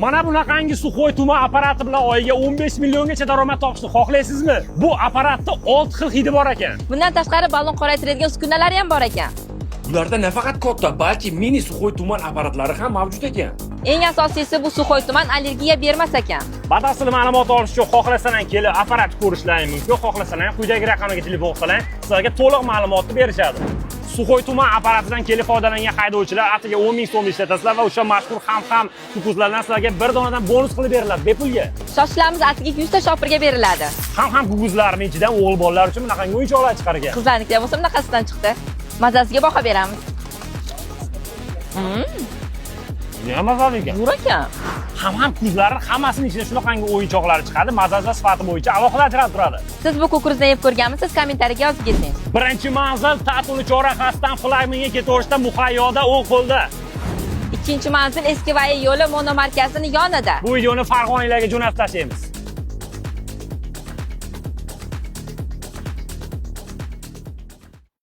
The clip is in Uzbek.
Mana bunaqangi сухой tuman apparati bilan oyiga 15 milliongacha daromad topishni xohlaysizmi? Bu apparatda 6 xil hidi bor ekan. Bundan tashqari ballon qoraytiradigan uskunalari ham bor ekan. Ularda nafaqat katta, balki mini сухой tuman apparatlari ham mavjud ekan. Eng asosiysi, bu сухой tuman allergiya bermas ekan. Batafsil ma'lumot olish uchun xohlasalar kelib apparat ko'rishlari mumkin, xohlasalar quyidagi raqamga telefon qilsalar, sizlarga to'liq ma'lumotni berishadi. Сухой tuman apparatidan kelib foydalangan haydovchilar atigi 10 ming so'm ishlatasizlar va o'sha mashhur ham kukuzlardan sizlarga bir donadan bonus qilib beriladi bepulga. Shoshilamiz, atigi 100 ta shopirga beriladi. Ham kukuzlarning ichidan o'g'il bolalar uchun bunaqangi o'yinchoqlar chiqargan. Qizlarnikida bo'lsa bunaqasidan chiqdi. Mazasiga baho beramiz. Nima mazali ekan. Zo'r ekan. Ham kukuzlarni hammasini ichida shunaqangi o'yinchoqlar chiqadi, mazasi va sifati bo'yicha alohida ajralib turadi. Siz bu kukuruzni yeb ko'rganmisiz? Kommentariyaga yozib keting. Birinchi manzil Tatuli chorrahasidan Flagmanga ketaverishda Muhayyoda o'ng qo'lda. Ikkinchi manzil Eski Vayi yo'li mono markazining yonida. Bu videoni farg'onaliklarga jo'natib tashlaymiz.